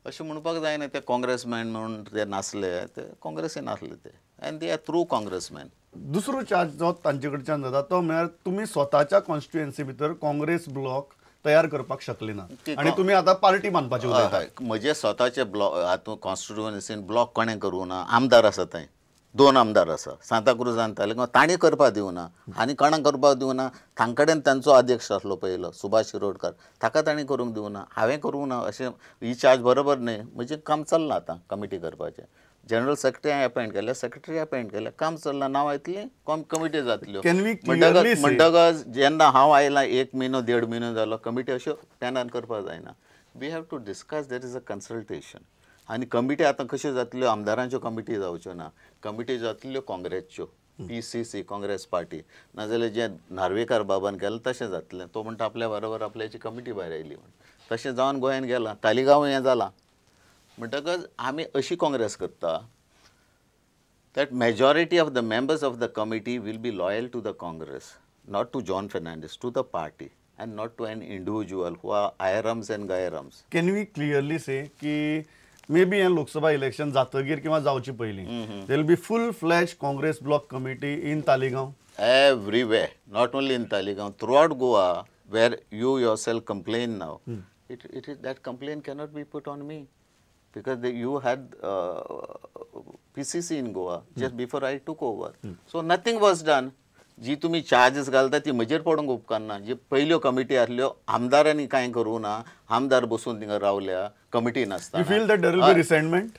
अशें म्हणपाक जायना ते काँग्रेसमॅन म्हणून ते नासले, ते काँग्रेसी नासले ते, and they are true Congressman. दुसरो चार्ज जो तांचे कडच्यान जाता तो म्हळ्यार तुमी स्वताच्या कॉन्स्टिट्युएन्सी भितर काँग्रेस ब्लॉक तयार करपाक शकले ना आनी तुमी आतां पार्टी बांदपाची उलयता. म्हजे स्वताचे ब्लॉक हातूंत कॉन्स्टिट्युएन्सीन ब्लॉक कोणें करूं ना, आमदार आसा थंय, 2 आमदार आसा सांताक्रूजान तालिगांव, तांणी करपाक दिवना आनी कोणाक करपाक दिवना. तांकडेन तांचो अध्यक्ष आसलो पयलो सुभाष शिरोडकर, ताका तांणी करूंक दिवना, हांवें करूंक ना. अशें ही चार्ज बरोबर न्हय. म्हजें काम चल्लां आतां कमिटी करपाचें, जनरल सेक्रेटरी हांवें अपॉयंट केल्या, सेक्रेटरी अपॉयंट केल्या, काम चल्लां, नांव येतलीं, कमिटी जातल्यो. म्हणटकच जेन्ना हांव आयलां 1 म्हयनो 1.5 म्हयनो जालो, कमिटी अश्यो पॅनान करपाक जायना. We have to discuss, there is a consultation. आनी कमिटी आतां कश्यो जातल्यो, आमदारांच्यो कमिटी जावच्यो ना, कमिटी जातल्यो काँग्रेसच्यो, PCC Congress party, नाजाल्यार जें नार्वेकार बाबान केलें तशें जातलें. तो म्हणटा आपल्या बरोबर आपल्याची कमिटी भायर आयली म्हण, तशें जावन गोंयान गेलां, तालिगांव हें जालां. म्हणटकच आमी अशी काँग्रेस करता that majority of the members of the committee will be loyal to the Congress, not to John Fernandes, to the party and not to an individual who are आयरम्स and गायरम्स. Can we clearly say की may be हें Lok Sabha election जातगीर किंवा जावचे पयलीं there will be full fledge Congress block committee in Taleigao? Everywhere, not only in Taleigao, throughout Goa where you yourself complain now, it is that complain cannot be put on me because you had PCC in Goa just before I took over. So nothing was done. जी तुमी charges घालता ती म्हजेर पडूंक उपकारना. जी पयल्यो committee आसल्यो आमदारांनी कांय करूं ना, आमदार बसून थिंगा रावल्या, कमिटी नासता. You feel that there will be resentment?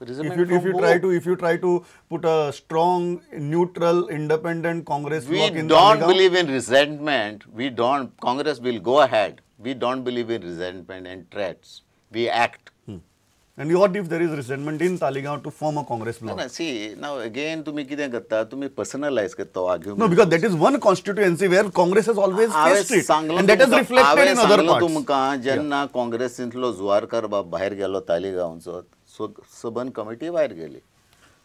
If you try to put a strong, neutral, independent Congress block in We don't believe in resentment. We don't. Congress will go ahead. We don't believe in resentment and threats. We act. And what if there is resentment in Taleigao to form a Congress bloc? No, see, now again, तुम्ही कितें करता, तुम्ही personalize करता argument. No, because that is one constituency where Congress has always faced it. And that is reflected in other parts. तुमकां जेन्ना काँग्रेसींतलो जुवारकर बाब भायर गेलो तालिगांवचो, सबन कमिटी भायर गेली,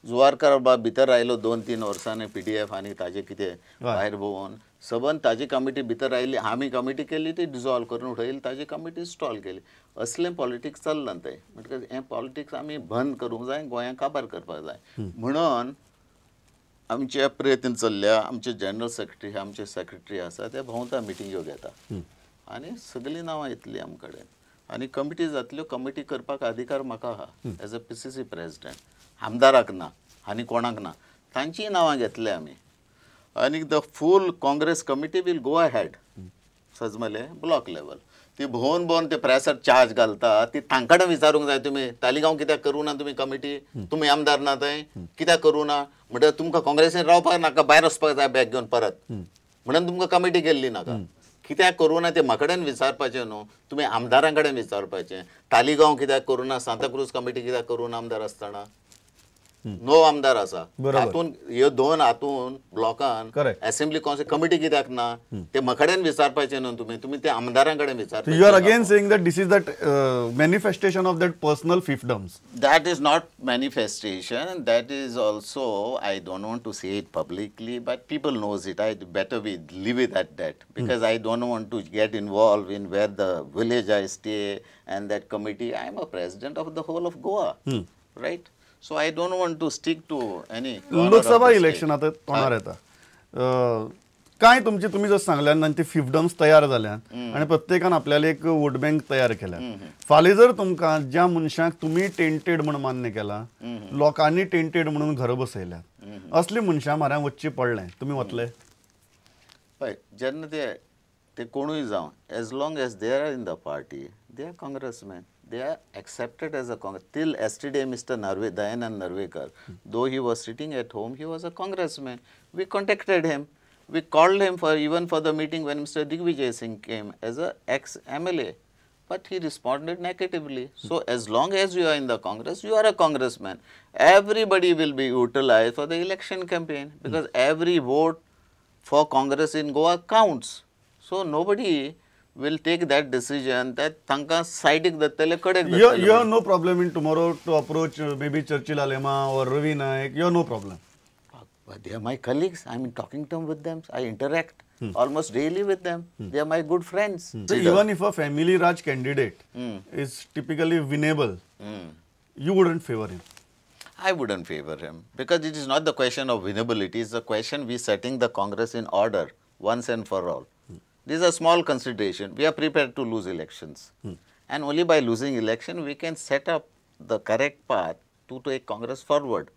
जुवारकर बाब भितर आयलो 2-3 वर्सांनी PDF आनी ताजे कितें भायर भोंवन सबन ताजी कमिटी भितर आयली, आमी कमिटी केली ती डिजॉल्व करून उडयली, ताजी कमिटी स्टॉल केली. असलें पॉलिटिक्स चल्लां तें. म्हणटकच हें पॉलिटिक्स आमी बंद करूंक जाय, गोंयांक काबार करपाक जाय म्हणून आमचे प्रयत्न चल्ल्या. आमचे जनरल सेक्रेटरी, आमचे सेक्रेटरी आसा ते भोंवता, मिटिंग्यो घेता आनी सगळीं नांवां येतलीं आम कडेन आनी कमिटी जातल्यो. कमिटी करपाक अधिकार म्हाका आहा एज अ PCC president, आमदाराक ना आनी कोणाक ना, तांचीय नांवां घेतले आमी. आनी the full Congress committee will go ahead सजमले block level. ती भोंवन भोंवन ते प्रेसर चार्ज घालता ती तांकां विचारूंक जाय, तुमी तालिगांव कित्याक करूं ना तुमी कमिटी, तुमी आमदार ना थंय कित्याक करूं ना, म्हणटकच तुमकां काँग्रेसीन रावपाक नाका, भायर वचपाक जाय बॅग घेवन परत, म्हणून तुमकां कमिटी केल्ली नाका. कित्याक करूं ना ते म्हाका कडेन विचारपाचें न्हू, तुमी आमदारां कडेन विचारपाचें. तालिगांव कित्याक करूं ना, सांताक्रूज कमिटी कित्याक करूं ना आमदार आसतना, 9 आमदार आसा हातून ह्यो 2 हातून ब्लॉकान असेंब्ली कॉन्सिल कमिटी कित्याक ना ते म्हाका कडेन विचारपाचें न्हू, तुमी तुमी ते आमदारां कडेन विचारपाचें. You are again saying that this is that manifestation of that personal fiefdoms. That is not manifestation, that is also, I don't want to say it publicly but people knows it. I better we leave it at that because I don't want to get involve in where the village I stay and that committee. I am a president of the whole of Goa, right? So I don't want to stick to any Lok Sabha election आतां तोंडार येता, काय तुमची, तुमी जर सांगल्यान आनी ते फिफडम्स तयार जाल्यान आनी प्रत्येकान आपल्याले एक वोट बँक तयार केल्या, फाल्यां जर तुमकां ज्या मनशांक तुमी टेंटेड म्हूण मान्य केला, लोकांनी टेंटेड म्हणून घरां बसयल्यात, असली मनशां म्हऱ्यान वचचें पडलें, तुमी वतले? पळय, जेन्ना ते कोणूय जावं, as long as they are in the party, they are Congressman. They are accepted as a Congress. Till yesterday, Mr. Dayanand Narvekar, though he was sitting at home, he was a congressman. We contacted him. We called him for even for the meeting when Mr. Digvijay Singh came as a ex-MLA. But he responded negatively. So as long as you are in the Congress, you are a congressman. Everybody will be utilized for the election campaign because every vote for Congress in Goa counts. So nobody will take that decision that तांकां सायडीक दत्तले कडेक दत्तले. You have no problem in tomorrow to approach maybe Churchill Alemao or Ravi Naik. You have no problem. But they are my colleagues. I am in talking term with them. I interact almost daily with them. They are my good friends. So even if a family Raj candidate is typically winnable, you wouldn't favor him? I wouldn't favor him, because it is not the question of winnability. It is the question we setting the Congress in order once and for all. These are small consideration. We are prepared to lose elections. And only by losing election, we can set up the correct path to take Congress forward.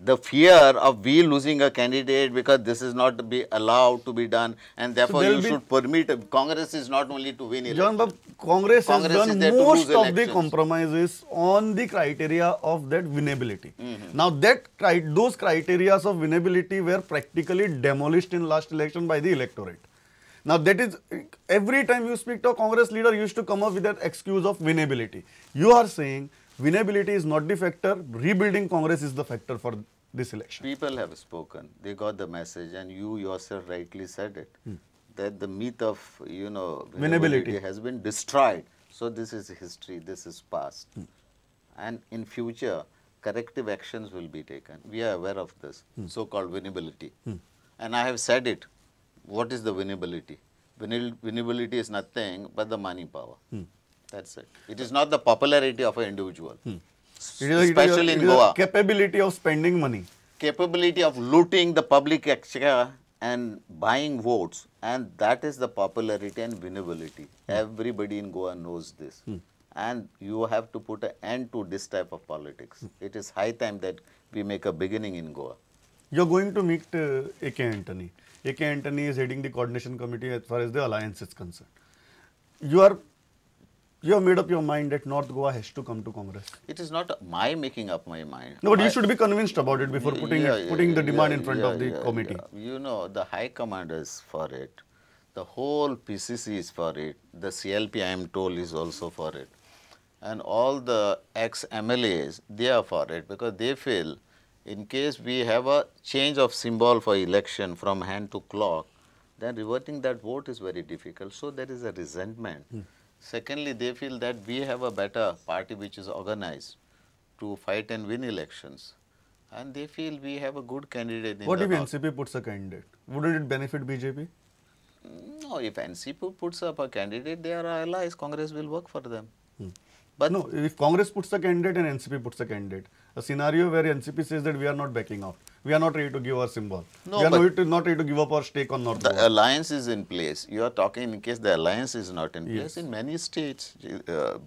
The fear of we losing a candidate because this is not to be allowed to be done, and therefore so you should permit. Congress is not only to win elections. John Bob, Congress has done most of the compromises on the criteria of that winnability. Now that those criteria of winnability were practically demolished in last election by the electorate. Now that is, every time you speak to a Congress leader, you used to come up with that excuse of winnability. You are saying winnability is not the factor, rebuilding Congress is the factor for this election. People have spoken, they got the message, and you yourself rightly said it, that the myth of, you know, winnability has been destroyed. So this is history, this is past. And in future, corrective actions will be taken. We are aware of this, so-called winnability. And I have said it. What is the winnability? Winnability is nothing but the money power. That's it. It is not the popularity of an individual, especially in Goa. Capability of spending money. Capability of looting the public exchequer and buying votes, and that is the popularity and winnability. Everybody in Goa knows this. And you have to put an end to this type of politics. It is high time that we make a beginning in Goa. You are going to meet A.K. Antony. A.K. Antony is heading the coordination committee as far as the alliance is concerned. You have made up your mind that North Goa has to come to Congress. It is not my making up my mind. No, but you should be convinced about it before putting the demand in front of the committee. You know, the High Command is for it. The whole PCC is for it. The CLP, I am told, is also for it. And all the ex-MLAs, they are for it because they feel in case we have a change of symbol for election from hand to clock, then reverting that vote is very difficult. So there is a resentment. Secondly, they feel that we have a better party which is organized to fight and win elections. And they feel we have a good candidate in What the if north. NCP puts a candidate? Wouldn't it benefit BJP? No, if NCP puts up a candidate, they are allies. Congress will work for them. But no, if Congress puts a candidate and NCP puts a candidate, a scenario where NCP says that we are not backing out, we are not ready to give our symbol, no, we are not ready to give up our stake on North Goa. The alliance is in place. You are talking in case the alliance is not in place. In many states,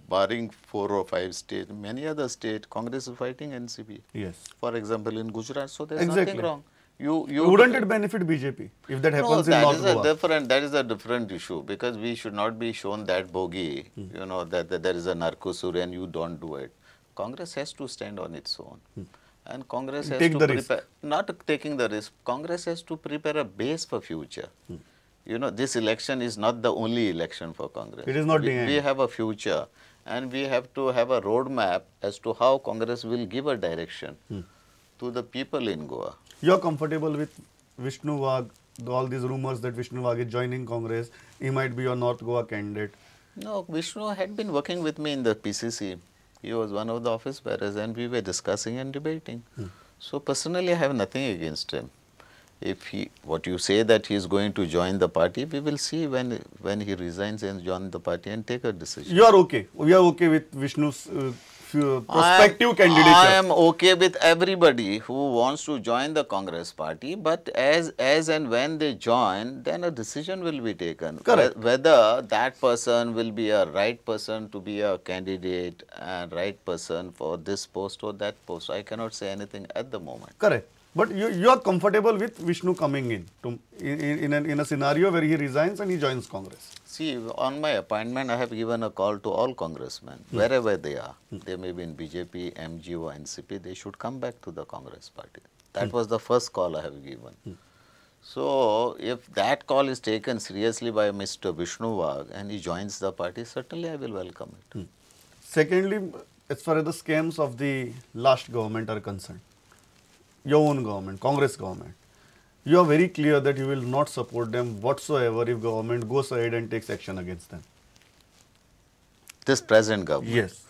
barring 4 or 5 states, many other states, Congress is fighting NCP. Yes. For example, in Gujarat, so there is nothing wrong. You wouldn't it benefit BJP if that happens in North Goa? That is a different issue, because we should not be shown that bogey, you know, that there is a narcosur and you don't do it. Congress has to stand on its own. And Congress has to prepare, not taking the risk, Congress has to prepare a base for future. You know, this election is not the only election for Congress. It is not the end. We have a future and we have to have a roadmap as to how Congress will give a direction to the people in Goa. You are comfortable with Vishnu Wagh, all these rumors that Vishnu Wagh is joining Congress, he might be your North Goa candidate. No, Vishnu had been working with me in the PCC. He was one of the office bearers and we were discussing and debating. So personally, I have nothing against him. If he, what you say that he is going to join the party, we will see when he resigns and join the party and take a decision. You are okay. We are okay with Vishnu's prospective candidature. I am okay with everybody who wants to join the Congress party, but as and when they join, then a decision will be taken. Correct. Whether that person will be a right person to be a candidate and right person for this post or that post, I cannot say anything at the moment. Correct. But you are comfortable with Vishnu coming in, to, in a scenario where he resigns and he joins Congress. See, on my appointment, I have given a call to all congressmen, wherever they are. They may be in BJP, MG or NCP, they should come back to the Congress party. That was the first call I have given. So, if that call is taken seriously by Mr. Vishnu Wagh and he joins the party, certainly I will welcome it. Secondly, as far as the scams of the last government are concerned, your own government, Congress government, you are very clear that you will not support them whatsoever if government goes ahead and takes action against them. This present government? Yes.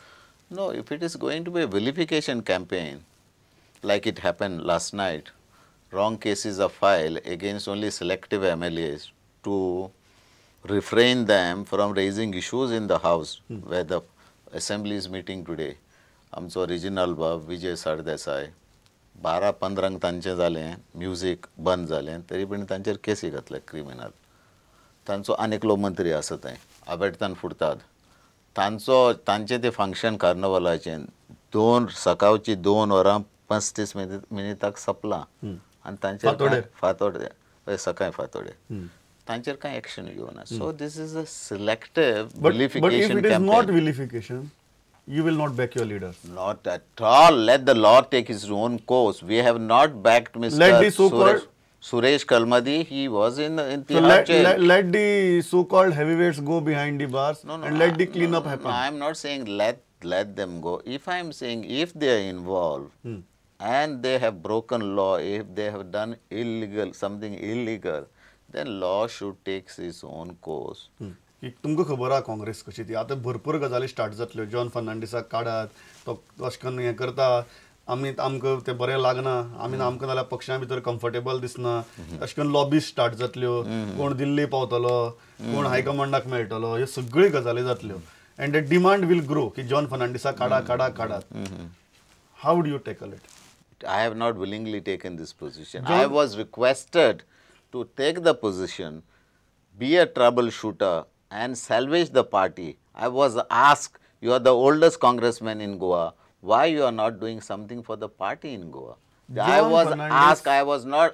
No, if it is going to be a vilification campaign, like it happened last night, Wrong cases are filed against only selective MLAs to refrain them from raising issues in the house where the assembly is meeting today. आमचो regional बाब विजय सरदेसाय 12-15 तांचें जालें, music बंद जालें, तरी पूण तांचेर केसी घातले क्रिमिनल. तांचो आनी एकलो मंत्री आसा थंय आबेर्तान फुर्ताद, तांचो तांचें तें फंक्शन कार्नवलाचें 2 सकाळची 2 वरां 35 मिनटाक सोंपलां आनी तांचेर फांतोडे सकाळी फांतोडे तांचेर कांय एक्शन घेवना. So this is a selective vilification campaign. Not vilification, you will not back your leaders. Not at all. Let the law take its own course. We have not backed Mr. Let the so-called Suresh Kalmadi. He was in so jail. Let the so-called heavyweights go behind the bars. No, and let the clean-up happen. No, I am not saying let them go. If I am saying if they are involved and they have broken law, if they have done illegal something illegal, then law should take its own course. की तुमकां खबर आहा काँग्रेस कशी ती आतां भरपूर गजाली start जातल्यो. जॉन फर्नांडीसाक काडात, तो अशें करून हें करता, आमी आमकां तें बरें लागना, आमी आमकां नाल्यार पक्षां भितर कम्फर्टेबल दिसना, अशें करून लॉबीज स्टार्ट जातल्यो, कोण दिल्ली पावतलो, कोण हायकमांडाक मेळटलो, ह्यो सगळ्यो गजाली जातल्यो. And the demand will grow की जॉन फर्नांडीसाक काडा काडा काडात. How would you tackle it? I have not willingly taken this position. I was requested to take the position, be a troubleshooter and salvage the party. I was asked, you are the oldest congressman in Goa, why you are not doing something for the party in Goa? John I was Fernandez, asked,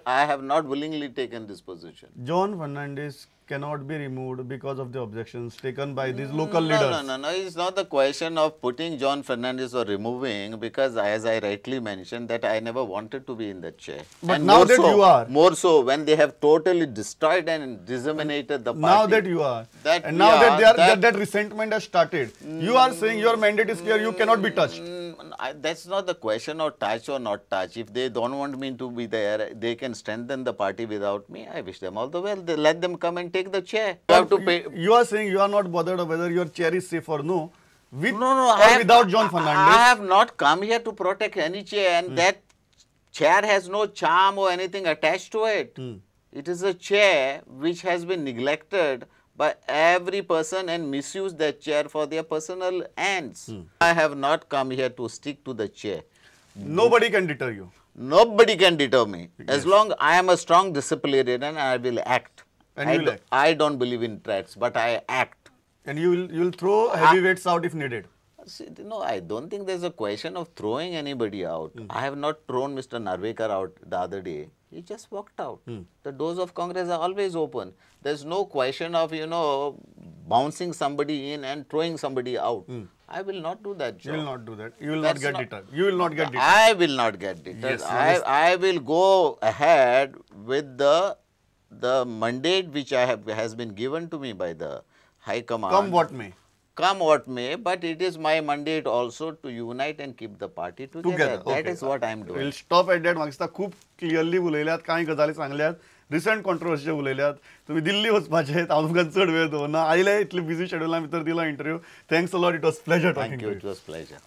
I have not willingly taken this position. John Fernandez cannot be removed because of the objections taken by these local leaders. No, it's not the question of putting John Fernandez or removing, because as I rightly mentioned that I never wanted to be in that chair. But and now that you are. More so when they have totally destroyed and disseminated the party. Now that you are. That and now that, they are, that resentment has started. You are saying your mandate is clear, you cannot be touched. That's not the question of touch or not touch. If they don't want me to be there, they can strengthen the party without me. I wish them all the well. They let them come and take the chair. You have to pay. You are saying you are not bothered whether your chair is safe or no. With or without John Fernandez. I have not come here to protect any chair, and that chair has no charm or anything attached to it. It is a chair which has been neglected by every person and misused that chair for their personal ends. I have not come here to stick to the chair. Nobody can deter you. Nobody can deter me. Yes. As long I am a strong disciplinarian, I will act. And you will act. I don't believe in threats, but I act. And you will throw heavyweights out if needed. See, no, I don't think there's a question of throwing anybody out. I have not thrown Mr. Narvekar out the other day. He just walked out. The doors of Congress are always open. There's no question of, you know, bouncing somebody in and throwing somebody out. I will not do that job. You will not do that. You will not get deterred. You will not get deterred. I will not get deterred. Yes, I will go ahead with the mandate which has been given to me by the High Command. Come what may. Come what may, but it is my mandate also to unite and keep the party together. Okay. That is what I am doing. We'll stop at that. म्हाका दिसता खूब clearly उलयल्यात, कांय गजाली सांगल्यात, recent कॉन्ट्रोवर्सीचे उलयल्यात. तुमी दिल्ली वचपाचे, हांव तुमकां चड वेळ दवरना. आयले इतले बिजी शेड्युला भितर दिलो interview. Thanks a lot. It was pleasure talking to you. Thank you. It was pleasure.